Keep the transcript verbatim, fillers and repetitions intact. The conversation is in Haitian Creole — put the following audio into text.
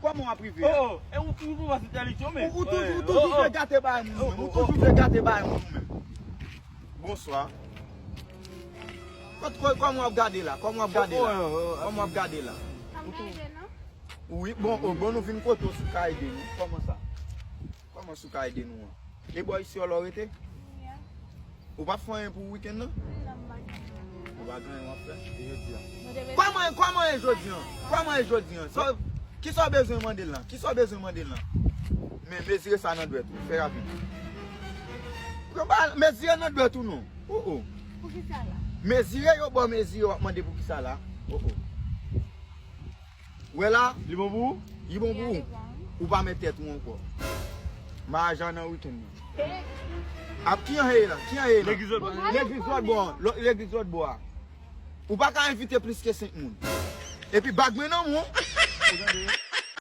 Kòman w ap rive a? Oh, e ou toujou pase entèdiksyon, men. Ou, ou toujou, ou toujou vle gate bagay moun ou menm. Ou toujou vle gate bagay moun ou menm. Bonswa. Kòt, kò-, kòman w ap gade la? Kòman w ap gade la? Kòman w ap gade la? Wi, bon, oh, bon, nou vin kote w si w ka ede nou. Kòman sa? Kòman si w ka ede nou an? E bò isi w la w rete? Ou p ap fè anyen pou wikenn nan? Ou pa gen anyen w ap fè? E jodi a? Kòman, kòman e jodi an? Kòman e jodi an? Sa, kisa w bezwen mande l lan? Kisa w bezwen mande l lan? Men mezire sa nan dwèt ou. Fè rapid. Mezire nan dwèt ou non. Oh, oh. Poukisa la? Mezire yo, bò mezire w ap mande poukisa la. Oh, oh. Wè la? Li bon pou ou? Li bon pou ou? Ou pa met tèt ou ankò. Maryaj la nan wikenn nan. Ap ki an ye la? Ki an ye la? Legliz lòt bò a. Legliz lòt bò a. Lò-, legliz lòt bò a. Ou pa ka envite plis ke senk moun. Epi bag mwen nan men w.